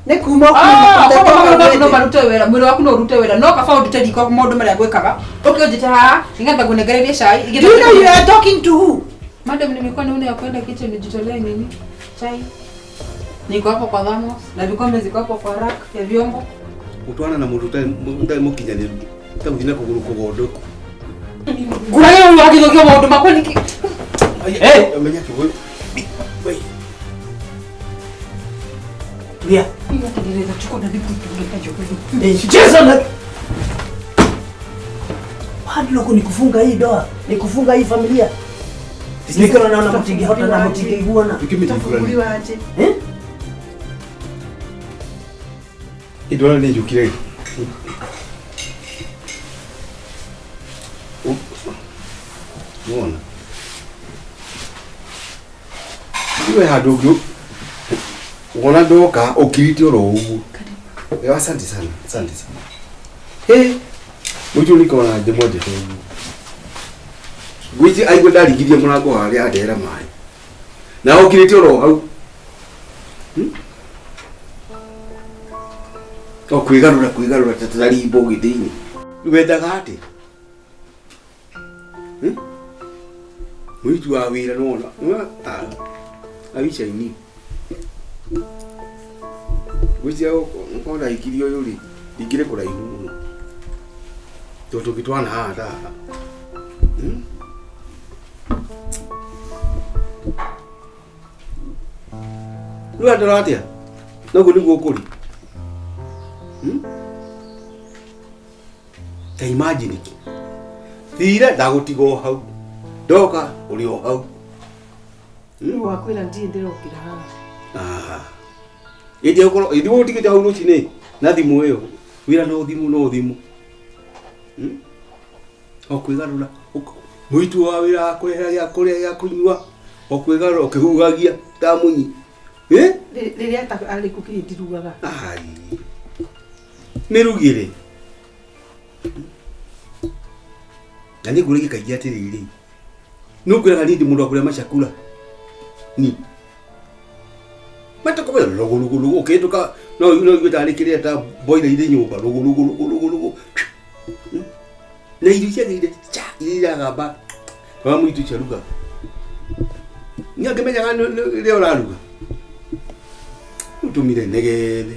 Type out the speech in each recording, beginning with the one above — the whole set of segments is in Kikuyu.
Nĩ kuma Ah, koguo magũrũ maku no marute wĩra, mwĩrĩ waku no ũrute wĩra, no kaba ũndute riko maũndũ marĩa ngwĩkaga. Ũke ũnjĩte haha nĩgetha ngũnengererie cai. Do you know you are talking to who? Madam, nimekuwa naona ya kwenda kitchen nijitolee nini? Chai. Niko hapo kwa thermos na vikombe ziko hapo kwa rack ya vyombo. Gũtwarana na mũndũ ũtarĩ mũkinyanĩru ta gũthiĩ na kũgũrũ kũgondoku. Ngũragia ũyũ agĩthũkia maũndũ makwa nĩkĩ? Eh! Menya kĩgũrũ. Wei. Tulia. Mimi hata ninaweza chukua na nikutunge kajo. Eh, Jason. Padlock ni kufunga hii doa, ni kufunga hii familia. Nikiona naona mtingihota na mtingeiguana. Tafunguliwa aje? Eh? Indwara nĩ njũkire. Wona. Iwe handũ ũngĩ wona ndoka ũkirĩte oro ũguo. Eh, asante sana, asante sana. Hey, mũitu niko na ndĩmwendete ũguo. Ngwĩciria aigua ndaringirie mũrango harĩa andehera maĩ. Na ũkirĩte oro hau. O kwĩgarũra kwĩgarũra ta tarimbo gĩthĩinĩ. Wendaga atĩ? Hmm? Mũirĩtu wa wĩra nĩwona abica-inĩ. Ngwĩciria ũkorwo ndahikirie ũyũ rĩ, ndingĩrĩ kũraihu mũno. Tondũ tũngĩtwarana haha ta haha. Hmm? Rĩu andora atĩa? Noguo nĩguo kũrĩ. Hmm? Ta imagine ki. Thire ndagũtiga o hau. Ndoka ũrĩ o hau. Rĩu wakwĩra ndirĩ ndĩrokĩra haha. Ah. Ĩndĩ ũkorwo ĩndĩ ũtigĩte hau rũcinĩ na thimũ ĩyo. Wĩra no thimũ no thimũ. Hmm? O kwĩgarũra. Mũitu wa wĩra wa kũrehera gĩa kũrĩa gĩa kũnyua. O kwĩgarũra ũkĩhuhagia ta munyi. Eh? Rĩrĩa arĩ kũkiri ndirugaga. Ai. Mĩrugĩre. Na nĩ ngũrĩgie kaingĩ atĩrĩrĩ. Nĩ ũkwĩraga niĩ ndĩ mũndũ wa kũrĩa macakura. Ni. Matakomera rũgũ rũgũ rũgũ ũkĩhĩtũka no no igue tarĩ kĩrĩa ta boiler irĩ nyũmba rũgũ rũgũ rũgũ rũgũ rũgũ. Na irio ciagĩrĩire cha iria iragamba wa mũitu ũcio arugaga. Niĩ angĩmenyaga rĩrĩa ũraruga. Ũtũmire negethe.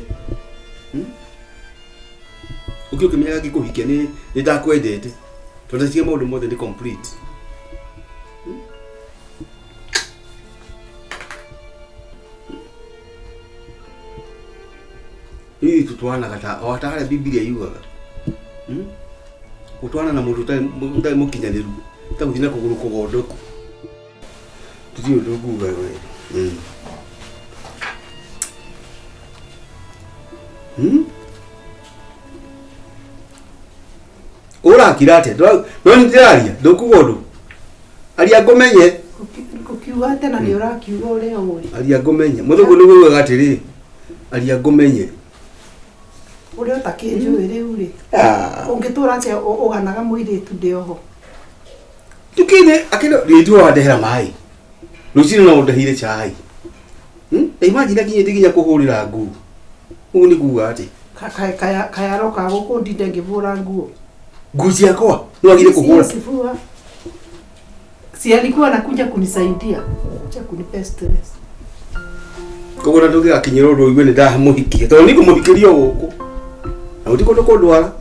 Ũkĩ ũkĩmenyaga ngĩkũhikia nĩ nĩ ndakwendete. Tondũ ndaciria maũndũ mothe nĩ complete. Rĩu tũtwaranaga ta o ta harĩa Bibilia yugaga. Hmm? Gũtwarana na mũndũ ũtarĩ mũkinyanĩru ta gũthiĩ na kũgũrũ kũgondoku. Tũtirĩ ũndũ nguga we. Mm. Hmm? Ũrakira atĩa? No nĩ ndĩraria, ndũkuga ũndũ. Aria ngũmenye. Ngũkiuga atĩa na nĩ ũrakiuga ũrĩa ũĩ. Aria ngũmenye. Mũthũngũ nĩguo ugaga atĩrĩ, aria ngũmenye. Ũrĩa ũtakĩnjũĩ rĩu rĩ. Ũngĩtũra atĩa ũganaga mũirĩtu ndĩ oho. Tukine akino rĩtu wandehera maĩ. Rũcinĩ no ũndeheire cai. Hmm? Ta imagine akinyĩte nginya kũhũrĩra nguo. Ũguo nĩ kuga atĩ Kayaroka gũkũ ndinde ngĩbũra nguo. Nguo ciakwa no agire kũhũra. Sifua. Si alikuwa anakuja kunisaidia. Kuja kunipea stress. Koguo na tũngĩgakinyĩra ũndũ ũigue nĩ ndamũhikia tondũ nĩ ngũmũhikĩria o gũkũ na gũtirĩ kũndũ kũndwara.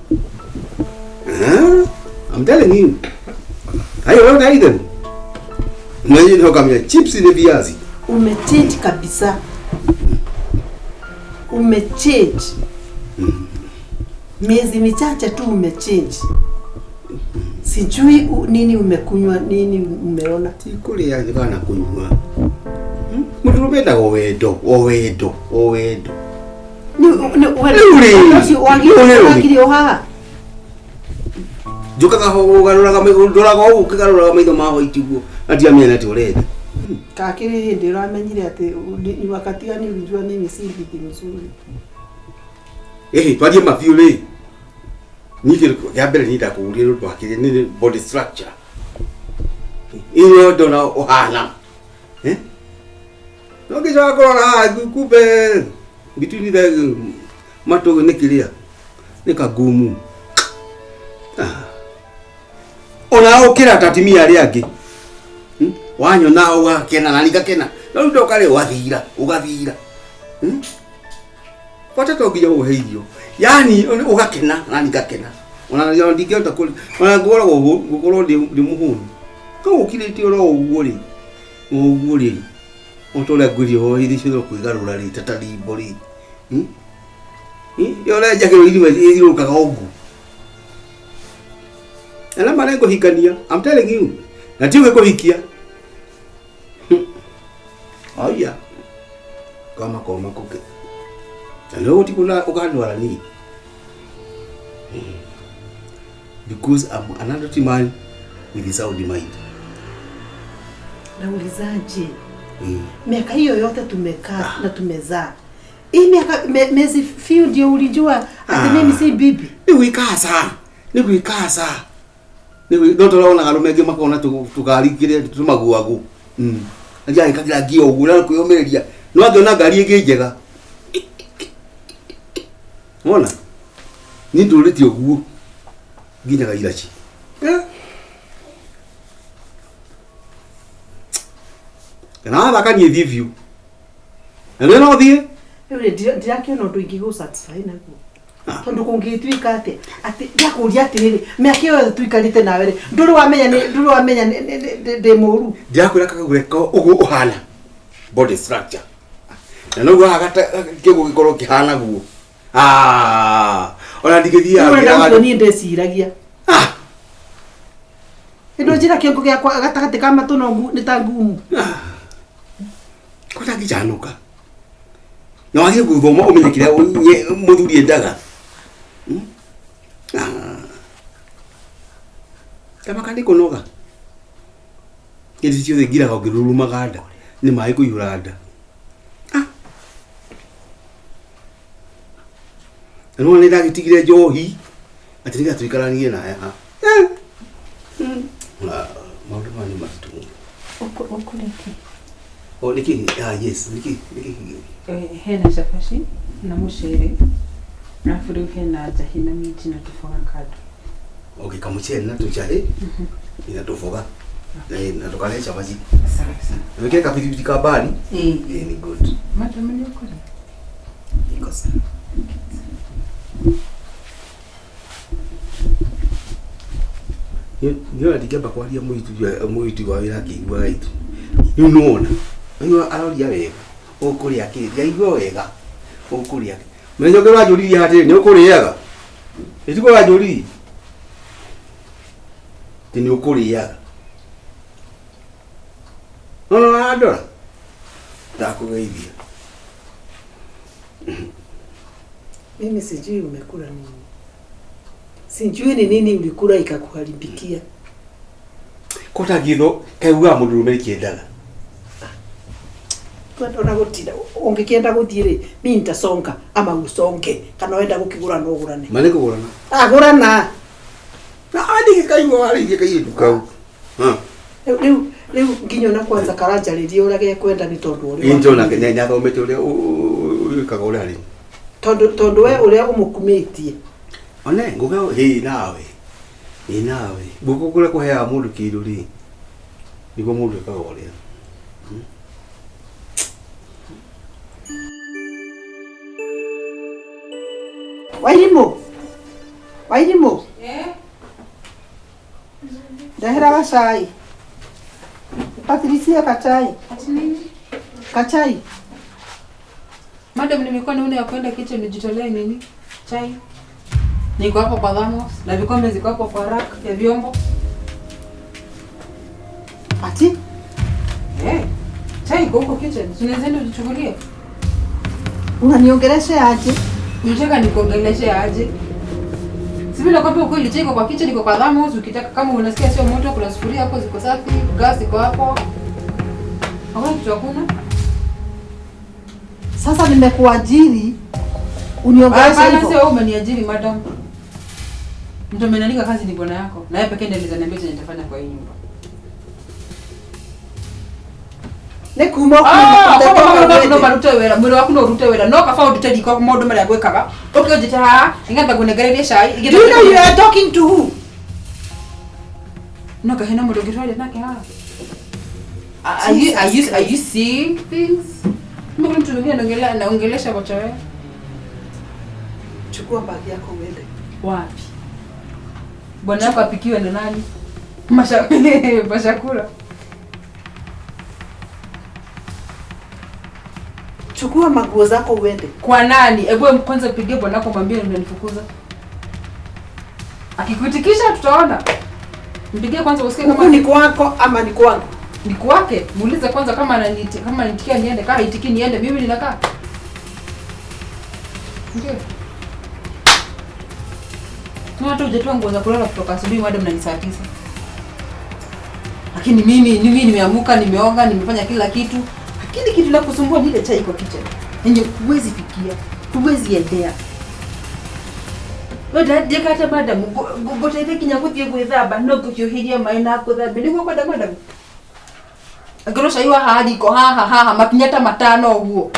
I'm telling you. Hayo wewe na itherũ. Mwenye ndio kamya chips ni viazi. Umechange kabisa. Umechange. Miezi michache tu umechange. Sijui nini umekunywa, nini umeona. Ti kũrĩa kana kũnyua. Mũndũrũme endaga o wendo, o wendo, o wendo. Ni ni Rĩu rĩ, ũcio wagire rĩu rĩ. wagire o haha. Njũkaga ho ũgarũraga maitho, ndoraga ũguo ũkĩgarũraga maitho ma white ũguo. Na ndiamenya atĩ ũrenda. Kakĩrĩ hĩndĩ ũramenyire atĩ ni wakati gani ulijua mimi si bibi mzuri? Ĩhĩ, twarie mabiũ rĩ. Niĩ kĩndũ kĩa mbere niĩ ndakũgũrire nĩ ũndũ wa kĩrĩa nĩ body structure. Ĩyo ndona ũhana. Eh? No ngĩcoka kũrora haha kumbe. Between the matũ nĩ kĩrĩa nĩ kagumu. Ona ũkĩra ta atumia arĩa angĩ. Wanyona ũgakena na ningakena. No rĩu ndoka rĩ ũgathira, ũgathira. Bata to nginya ũhe irio. Yaani ũgakena na ningakena. Ona ndingĩhota kũ ona ngoragwo ngũkorwo ndĩ mũhũnu. No ũkirĩte oro ũguo rĩ. Ũguo rĩ. O ta ũrĩa ngwĩrire o hĩndĩ ciothe kwĩgarũra rĩ ta tarimbo rĩ. Ĩyo ũrĩa irima ĩthiũrũrũkaga ũguo. Ana marengohikania. I'm telling you. Na ti ũgĩkũhikia. Aya. Kama koma kuke. Na leo utikuna ukandwara ni. Because I'm an adult man with a sound mind. Naulizaje? Miaka hiyo yote tumekaa na tumezaa. Hii miaka miezi few ndio ulijua ati mimi si bibi. Ni gwikasa. Ni gwikasa. Ni no tũrona arũme angĩ makona tũgari kĩrĩa tũmaguagu. Aja ĩkagira ngia ũguo na kwĩyũmĩrĩria. No angĩona ngari ĩngĩ njega. Wona? Ni ndũrĩte ũguo nginyaga iraci. Kana wathaka niĩ thiĩ biũ. Na nĩ no thiĩ. Rĩu rĩ ndirakĩona ũndũ ingĩgũ satisfy naguo. Tondũ kũngĩtuĩka atĩa atĩ ndakũria atĩrĩrĩ mĩaka ĩyo yothe tuikarĩte nawe rĩ ndũrĩ wamenya nĩ ndũrĩ wamenya ndĩ mũru. Ndirakwĩra kagũre ko ũguo ũhana body structure. Na noguo haha kĩguo gĩkorwo kĩhana guo. Ona ndingĩthiaga ngĩraga. Ũrenda niĩ ndĩciragia. Ĩndo njĩra kĩongo gĩakwa gatagatĩ ka matũ no nĩ ta ngumu. Ko ndangĩcanũka. Na wagire gũthoma ũmenye kĩrĩa mũthuri endaga. Kamaka nĩ kũnoga. Hĩndĩ ciothe ngiraga ũngĩrurumaga nda nĩ maĩ kũihũra nda. Na nĩwona nĩ ndagĩtigire njohi atĩ nĩgetha tũikaranie nawe haha. Maũndũ maya nĩ maritũ mũno. Ũkũrĩa kĩ? O nĩkĩ? Yes, nĩkĩ? Hena cabaci na mũcere. Alafu rĩu hena njahi na minji na tũboga kando. Okay, kamucere na tũnjahi na tũboga. Na tũkarĩa cabaci. Sawa sawa. Wĩkĩre kabiribiri ka mbari. Ni good. Madam nĩ ũkũrĩa? Iko sawa. Nĩ ndingĩamba kwaria mũitu wa wĩra akĩiguaga itu. Rĩu nĩwona. Rĩu aroria wega. Ũkũrĩa kĩ? Ndiaigua wega. Ũkũrĩa kĩ? Mũthenya ũngĩ ũranjũririe atĩrĩ, nĩ ũkũrĩaga? Ĩtiguo ũranjũririe? Atĩ nĩ ũkũrĩaga. No no arandora. Ndakũgeithia. Mimi sijui umekula nini. Sijui ni nini ulikula ikakuharibikia. Ko ndangĩthwo kaiguaga mũndũrũme nĩkĩendaga. Ona gũtinda ũngĩkĩenda gũthiĩ rĩ mi nitasonga ama usonge kana wenda gũkĩgũra no ũgũrane. Ma nĩ kũgũrana. Agũrana. Na andĩke kaigua warĩirie kairĩtu kau. Rĩu rĩu nginya ona kwanza karanjarĩria ũrĩa gekwenda nĩ tondũ ũrĩa. Ĩ njona nĩathomete ũrĩa wĩkaga ũrĩa rĩ. Tondũ we ũrĩa ũmũkumĩtie. One ngũke hĩ nawe. Ĩ nawe. Ngũkũ kũrĩa kũheaga mũndũ kĩndũ rĩ nĩguo mũndũ ekaga ũrĩa. Wairimũ. Wairimũ. Ndehera gacai. Patricia kachai. Ati nini? Kachai. Madam nimekuwa naona ya kwenda kitchen nijitolee nini? Chai. Niko hapo kwa thermos na vikombe ziko hapo kwa rack ya vyombo. Ati? Chai iko huko kitchen. Unaweza enda ujichukulie. Unaniongelesha aje? Unataka nikuongeleshe aje? Si vile nakwambia ukweli, chai iko kwa kitchen, iko kwa thermos, ukitaka kama unasikia sio moto kuna sufuria hapo ziko safi, gas iko hapo. Hakuna kitu hakuna. Sasa nimekuajiri uniongeleshe hivyo. Hapana, sio wewe umeniajiri madam. Mtu ameniandika kazi ni bwana yako. Na yeye pekee ndiye anaweza niambia chenye nitafanya kwa hii nyumba. Nĩ kuma Ah, ũkuuma koguo maũndũ maku no marute wĩra, mwĩrĩ waku no ũrute wĩra, no kaba ũndute riko maũndũ marĩa ngwĩkaga. Ũke ũnjĩte haha, nĩgetha ngũnengererie cai. Do you know you are talking to who? No kahena mũndũ ũngĩ twaria nake haha. Are you seeing things? Mbona mtu mwingine anaongelea anaongelesha kocha wewe? Chukua bagi yako uende. Wapi? Bwana wako apikiwe na nani? Mashakura. Chukua maguo zako uende. Kwa nani? Hebu kwanza pigie bwana wako mwambie unanifukuza. Akikuitikisha tutaona. Mpigie kwanza usikie Huku kama ni kwako ama ni kwangu? ni kwake. Muulize kwanza kama ananiti kama ananitikia niende, kama haitiki niende, mimi ninakaa. Ndio. Na hata hujatoa nguo za kulala kutoka asubuhi madam na ni saa 9. Lakini mimi nimeamuka, nimeoga, nimefanya kila kitu. Lakini kitu la kusumbua ni ile chai kwa kitchen. Yenye huwezi fikia, huwezi endea. Wewe hata madam goteithie kinya guthie gwithamba no nguhiuhirie mai na kuthambia niguo kwenda madam. Angĩkorwo cai wa haha riko haha haha makinya ta matano ũguo,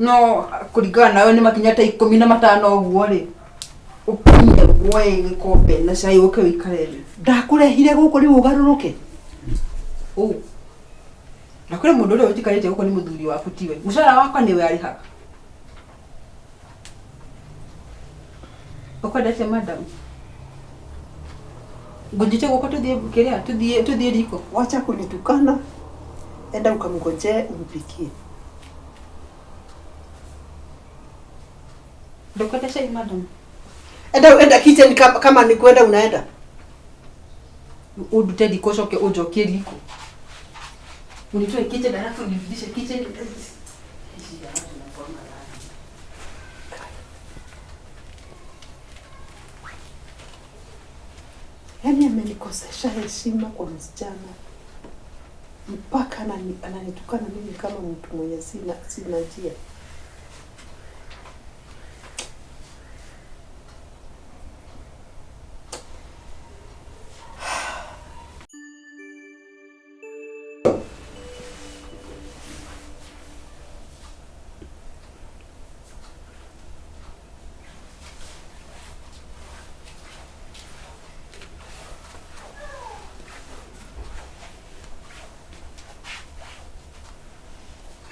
no kũringana nawe nĩ makinya ta 15 ũguo rĩ, ũkinye woe gĩkombe na cai ũke ũikare thĩ. Ndakũrehire gũkũ rĩu ũgarũrũke. Ũ na kũrĩ mũndũ ũrĩa ũnjikarĩte gũkũ nĩ mũthuri waku tiwe, mũcara wakwa nĩwe arĩhaga. Ũkwenda atĩa madam? Ngũnjĩte guoko tũthiĩ kĩrĩa tũthiĩ riko. Wacha kunitukana. Enda ukamngojee umpikie. Ndokwenda cai madam. Enda kitchen kama ni kwenda unaenda. Ũndute riko ũcoke ũnjokie riko. Unitoe kitchen alafu unirudishe kitchen. Yaani amenikosesha heshima kwa msichana. Mpaka ananitukana mimi kama mtu mwenye sina njia.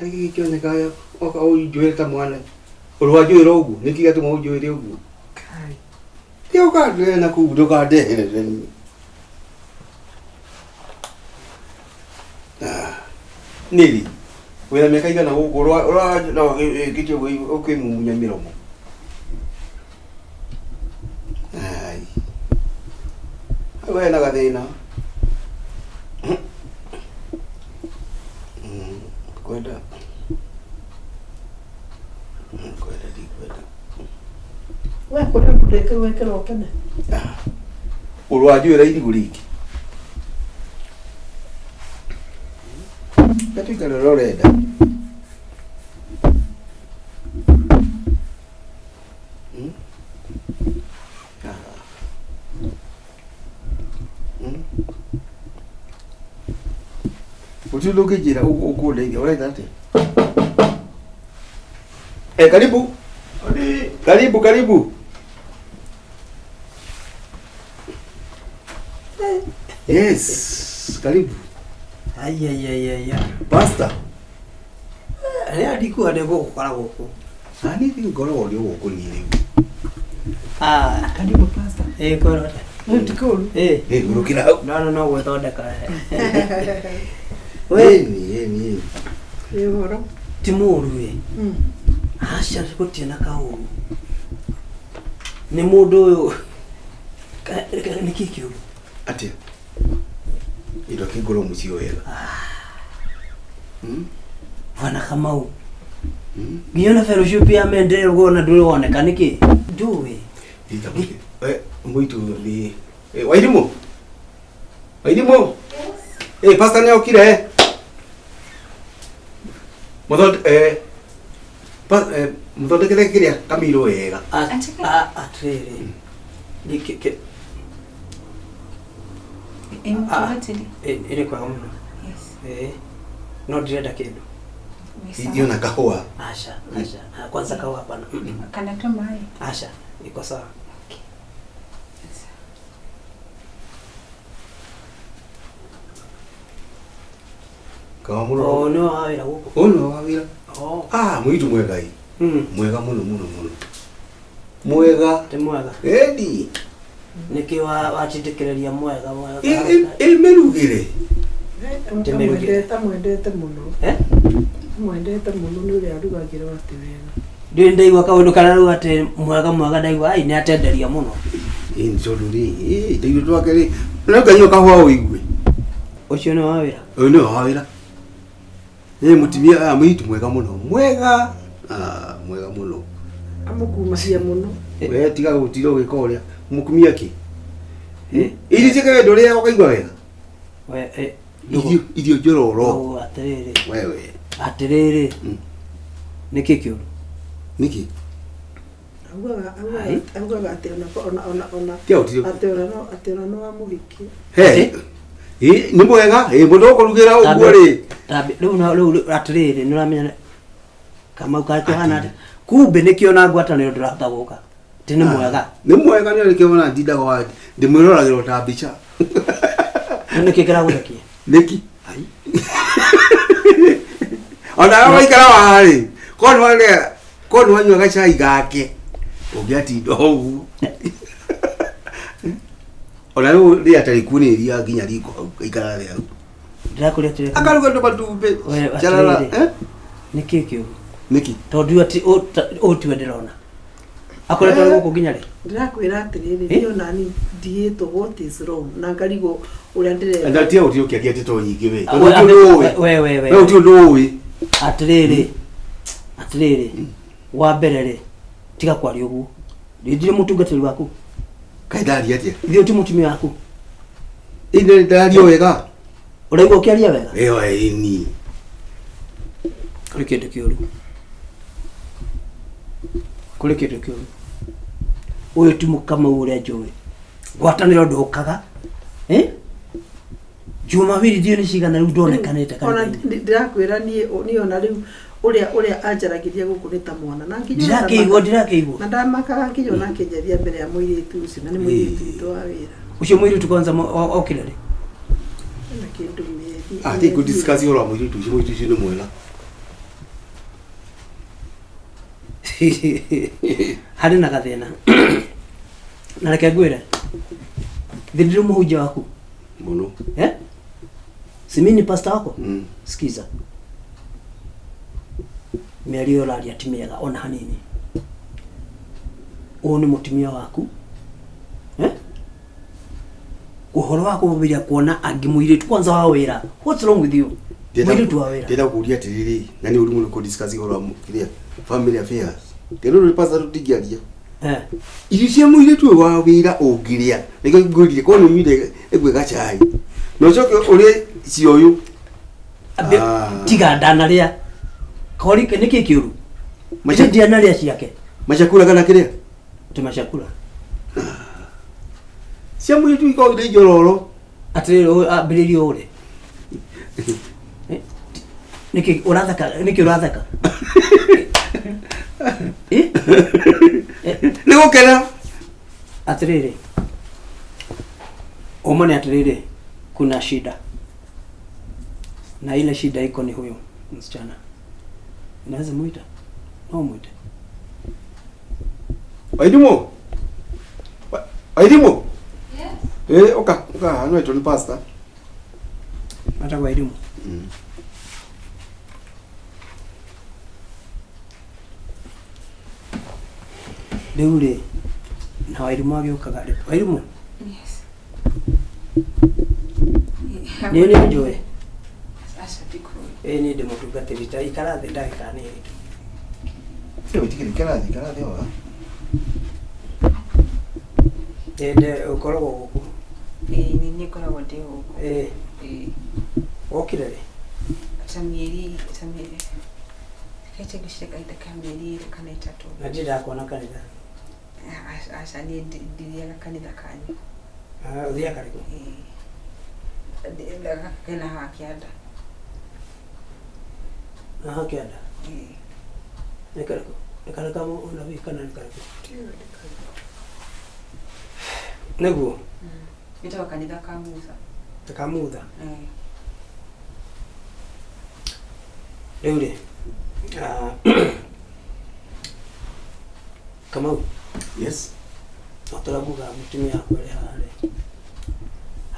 Nĩkĩ kĩonekaga oka ũnjũĩre ta mwana ũrĩ wanjũĩra ũguo nĩkĩ gĩatũma ũnjũĩre ũguo ti ũkandehere na kũu ndũkandeherere niĩ. Nĩrĩ wĩna mĩaka igana gũkũ ũrakĩte ũkĩmumunya mĩromo. Ai hau hena gathĩna. Kwenda kwenda ndikwenda. We kũrĩa ndũreke wekĩra ũkene. Ũrĩ wanjũĩra irigũ rĩngĩ. Gatuikare ũrĩa ũrenda. Gũtirĩ ũndũ ũngĩnjĩra ũkũndeithia ũrenda atĩa? Karibu. Karibu, karibu. Yes, karibu. Ai ai ai ai. Pastor. Rĩa ndikuga nĩ ngũgũkora gũkũ. Na niĩ ngoragwo ndĩ gũkũ niĩ rĩu. Ah, Karibu pastor. ĩ kwĩrwo atĩa? Nĩ tikũru. Ĩ. Ĩ gũrũkĩra hau. No gwĩthondeka. We Ĩni, ĩni. Ĩ ũhoro. ti mũũru ĩ. Aca gũtirĩ na kaũru. Nĩ mũndũ ũyũ nĩkĩ kĩũru? Atĩa? Indo kĩngorwo mũciĩ wega. Bwana Kamau. Nginya na fellowship ya maendeleo ũguo na ndũrĩ woneka nĩkĩ? Ndũĩ. Mũitu nĩ Wairimũ. Wairimũ. Pastor nĩ okire. Mũthondekere kĩrĩa kamiro wega. Atĩrĩrĩ. Nĩ ĩ nĩ kwega mũno. Yes. Ĩ. No ndirenda kindu. Iyo na kahua. Asha, asha. Kwanza kahua hapana. Kana tu mai. Asha, iko sawa. Okay. Kawa muno. Oh, no wawira guku. Oh, no wawira. Oh. Ah, mwitu mwega hii. Mwega muno muno muno. Mwega. Ti mwega. Edi. Niki wa watindikiriria mwega mwega. E merugire. Amwendete muno. Eh? Amwendete muno ni uria arugagirwo ati wega. Ndi ndaigua kaundu kararauga ati mwega mwega ndaigua ai ni atenderia muno. Ĩ nĩ tondũ rĩ, ĩ ndaigua twake rĩ, no nganyua kahũa ũigue. Ũcio nĩ wa wĩra? Ũyũ nĩ wa wĩra. Ĩ mũtumia aya mũirĩtu mwega mũno. Mwega. Ah, mwega mũno. Amũkumagia mũno. We tiga gũtira ũgĩka ũrĩa. Mũkumia kĩ? Irio ciake we ndũrĩaga ũkaigua wega? We Irio njororo. Oh, atĩrĩrĩ. Wewe. Atĩrĩrĩ. Nĩkĩ kĩũru? Nĩkĩ? Augaga atĩ ona atĩ ona no amũhikie. He. Ĩ nĩ mwega, ĩ mũndũ ũkũrugĩra ũguo rĩ. Rĩu rĩu atĩrĩrĩ nĩ ũramenya Kamau kakĩhana atĩa? Kumbe nĩkĩo na ngwatanĩro ndũrahota gũka. Ti nĩ mwega. Nĩ mwega nĩ arĩkĩo ona ndindaga wa ndĩmwĩroragĩra ta mbica. Nĩkĩ kĩragũthekia? Nĩkĩ? Ai. Ona waikara haha rĩ, korwo nĩ warĩa, korwo nĩ wanyua gacai gake, ũngĩatinda ũguo. Ona rĩu rĩa tarĩ kunĩria nginya riko hau, aikara thĩ hau. Ndĩrakũria atĩrĩrĩ. Akaruga tũmatumbĩ. Carara. Nĩkĩ kĩũru? Nĩkĩ? Tondũ ati ũũ tiwe ndĩrona. Akoretwo arĩ gũkũ nginya rĩ? Ndĩrakwĩra atĩrĩrĩ, niĩ ona niĩ ndigĩtwo what is wrong na ngarigwo ũrĩa ndĩreka. Ndatia gũtirĩ ũkĩaria ndeto nyingĩ we. Tondũ ti ũndũ ũĩ. We we we. We gũtirĩ ũndũ ũĩ. Atĩrĩrĩ. Atĩrĩrĩ. Wa mbere rĩ, tiga kwaria ũguo. Ndirĩ mũtungatĩri waku. Kaĩ ndaria atĩa? Ithuĩ ti mũtumia waku. Ĩ nĩ ndaria wega. Ũraigua ũkĩaria wega? Ĩyo ĩni. Kũrĩ kĩndũ kĩũru. Kũrĩ kĩndũ kĩũru. Ũyũ ti Mũkamau ũrĩa njũĩ. Ngwatanĩro ndũkaga. Eh? Jumapili ndiũ nĩ cigana rĩu ndonekanĩte kanitha. Ona ndĩrakwĩra niĩ ona rĩu ũrĩa anjaragĩria gũkũ nĩ ta mwana. Na nginya ndĩrakĩigua. Na ndamakaga nginya ona akĩnjaria mbere ya mũirĩtu ũcio na nĩ mũirĩtu witũ wa wĩra. Ũcio mũirĩtu kwanza okire rĩ? Na kĩndũ mĩeri. Ah, ti kũ discuss ũhoro wa mũirĩtu ũcio nĩ mwega. Harĩ na gathĩna. Na reke ngwĩre. Thĩ ndĩrĩ mũhunjia waku. Mũno. Eh? Si mimi ni pastor wako? Sikiza. Mĩario ũraria ti mĩega ona hanini. Ũyũ nĩ mũtumia waku. Eh? Ũhoro wa kũmũbĩria kuona angĩ mũirĩtu kwanza wa wĩra. What's wrong with you? Mũirĩtu wa wĩra. Ndĩrenda kũria atĩrĩrĩ, na nĩ ũru mũno kũ discuss ũhoro wa kĩrĩa family affairs. Ndĩrĩ ũrĩ pastor tũtingĩaria. Eh. Irio cia mũirĩtu ũyũ wa wĩra ũngĩrĩa, nĩkĩo ngwĩrire korwo nĩ ũnyuire ĩgwe gacai. Na ũcoke ũrĩe cia ũyũ. Tiga ndanarĩa. Kori nĩkĩ kĩũru? Macha ndianarĩa ciake. Macakura kana kĩrĩa? Ti macakura. Cia mũirĩtu ikoragwo irĩ njororo. Atĩrĩrĩ ambĩrĩrie ũrĩ. Nĩkĩ ũratheka? Nĩkĩ ũratheka? Eh? Nĩ gũkena. Atĩrĩrĩ. Ũma nĩ atĩrĩrĩ, kuna shida. Na ile shida iko ni huyo msichana. Naweza muita? No muite. Wairimu. Wairimu. Yes. Eh, oka, oka, no ni pastor. Hata Wairimu. Rĩu rĩ, na Wairimu agĩũkaga rĩ. Wairimu? Yes. Niĩ nĩ njũĩ. Aca ndikũĩ. Ĩ niĩ ndĩ mũtungatĩri ta ikara thĩ ndagĩka nini tu. Sio wĩtĩkĩri ikara thĩ wa. Ĩ ũkoragwo gũkũ? Ĩ niĩ ngoragwo ndĩ gũkũ. Ĩ. Ĩ. Wokire rĩ? Ta mĩeri kaite ngĩciria kahinda ka mĩeri ĩrĩ kana ĩtatũ. Na ndirĩ ndakuona kanitha. Aca niĩ ndithiaga kanitha kanyu. Ũthiaga rĩkũ? Ĩ. Kena haha kĩanda. Haha kĩanda. Nĩ karĩkũ? Nĩ karĩa ka mũnabii kana nĩ karĩkũ? Nĩguo. Wĩtagwo kanitha ka Musa. Ka Mutha. Eh. Rĩu rĩ, Kamau, Yes. o ta ũrĩa ngugaga mũtumia wakwa arĩ haha rĩ,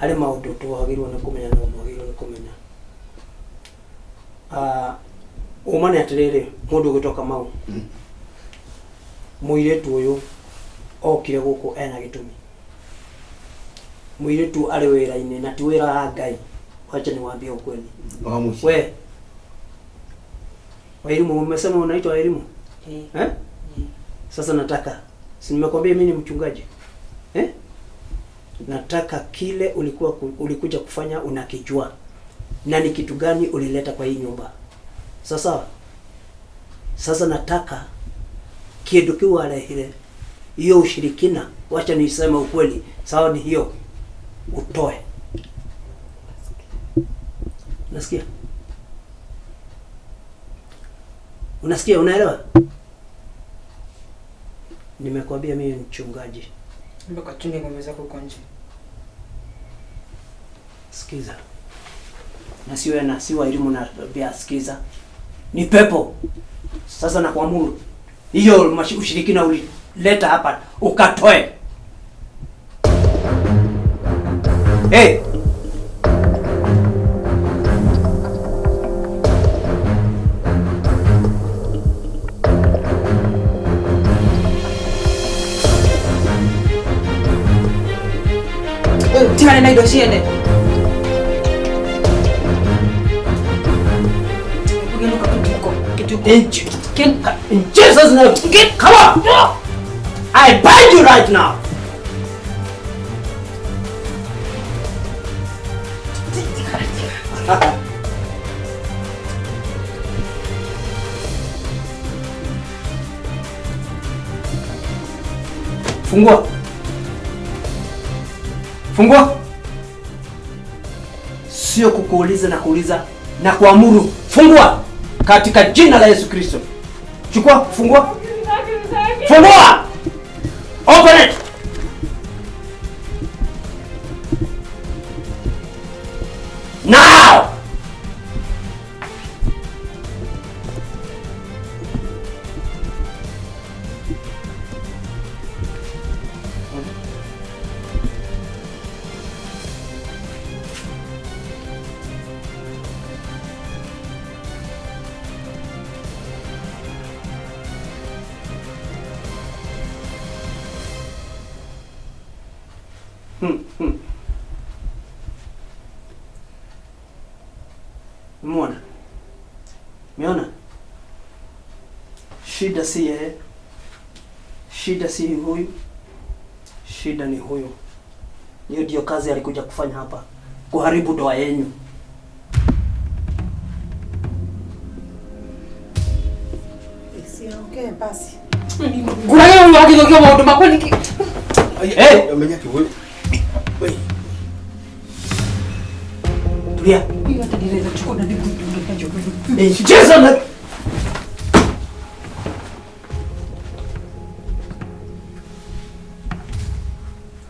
harĩ maũndũ twagĩrĩirwo nĩ kũmenya na mwagĩrĩirwo nĩ kũmenya. Ũma nĩ atĩrĩrĩ, mũndũ ũgwĩtwo Kamau, mũirĩtu ũyũ okire gũkũ ena gĩtũmi. Mũirĩtu arĩ wĩra-inĩ na ti wĩra wa Ngai, wacha niwaambie ukweli. Wa mũciĩ. We Wairimu, umesema unaitwa Wairimu Eh. eh? Sasa nataka, si nimekwambia mimi ni mchungaji eh? Nataka kile ulikuwa ulikuja kufanya unakijua, na ni kitu gani ulileta kwa hii nyumba. Sasa sasa nataka kindu kiu warehire hiyo ushirikina, wacha niseme ukweli, sawa, ni hiyo utoe. Nasikia? Unasikia, unaelewa? Nimekwambia mimi ni mchungaji. Mbona kachunge ng'ombe zako huko nje? Sikiza. Na siwe na si Wairimu na pia sikiza. Ni pepo. Sasa nakuamuru. Hiyo ushirikina ulileta hapa ukatoe. Hey! Tigana na indo ciene. Kugenuka kituko, kituko. In Jesus name, get come on! I bind you right now. Fungua. Fungua. Sio kukuuliza na kuuliza na kuamuru. Fungua katika jina la Yesu Kristo. Chukua, fungua. Fungua! Open it. Now! Umeona? Umeona? Shida si yeye. Shida si huyu. Shida ni huyu. Hiyo ndio kazi alikuja kufanya hapa, kuharibu ndoa yenu. Siongee basi. Ngurayo huyu agithũkia maũndũ makwa nĩkĩ? Hey! Amenya ki wewe. Wewe. Tulia. Hiyo hata ndireza chukua na ndikutunga njogo. In Jesus name.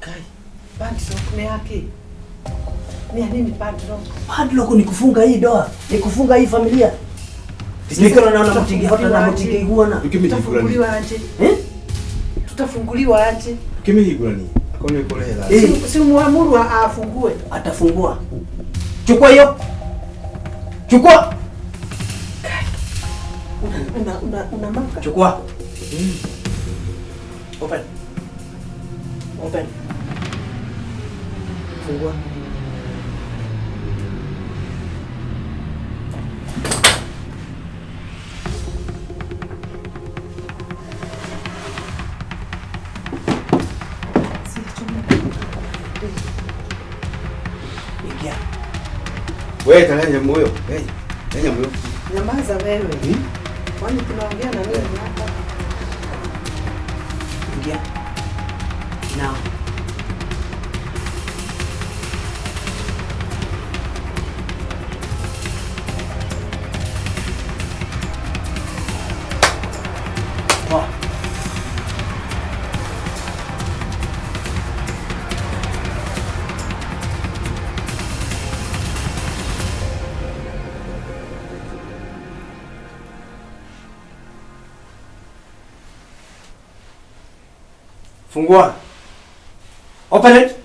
Kai, padlock ni yake. Ni ya nini padlock? Padlock ni kufunga hii ndoa, ni kufunga hii familia. Nikona naona mtingihota na mtingeiguana. Tutafunguliwa aje? Eh? Tutafunguliwa aje? Ukimihingurani. Akone kolera. Si muamuru afungue. Atafungua. Chukua hiyo. Chukua. Una maka. Chukua. Open. Open. Fungua. Ingia. Wewe tena moyo. Hey, tena moyo. Nyamaza wewe. Kwani tunaongea na nini hapa? Ingia. Now. Fungua. Open it.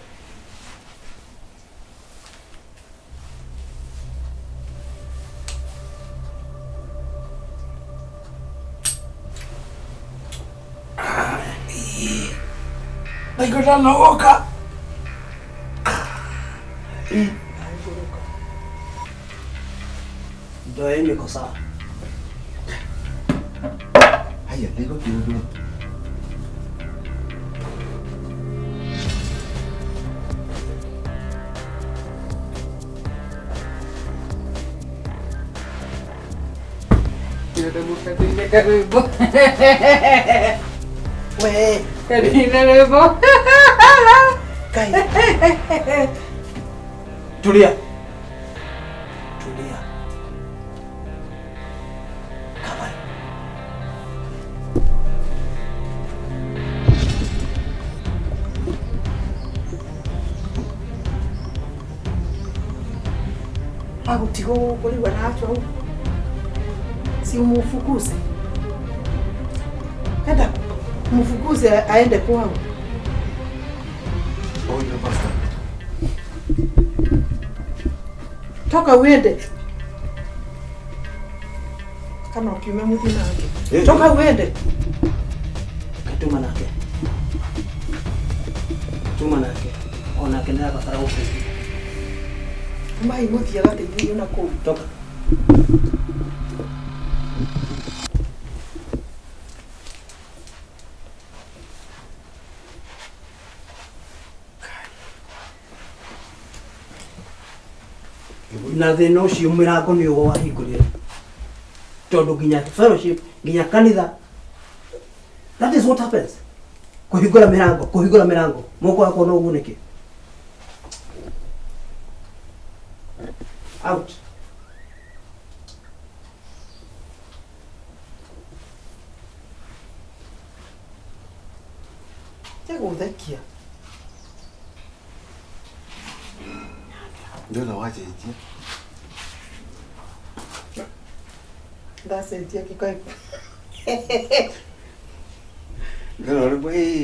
Ndaigua ndanogoka. Ndoa yenu iko sawa. Haya, ndaigua kĩũndũ. Katinda karibu. We, Katinda rwĩmbo. Kai. Tulia. Tulia. Kabari. Agũtigwo gũkũ rĩu aratua ũguo. Si umufukuze. Enda mfukuze aende kwao. Oyo pastor. Toka uende. Kana ukiume muthi nake. Eh. Toka uende. Tuma nake. Tuma nake. Onake nĩarabatara gũteithio. Mai muthi agateithĩrĩrio na kũu. Toka. Na thĩna ũcio mĩrango nĩ ũguo wahingũrire tondũ nginya fellowship nginya kanitha, that is what happens. Kũhingũra mĩrango, kũhingũra mĩrango, moko wakwa no ũgunĩke. Out. Tiga gũthekia. Ndona wacenjia. Ndacenjia gĩkaĩ. Ndona rwĩmbo ĩĩ.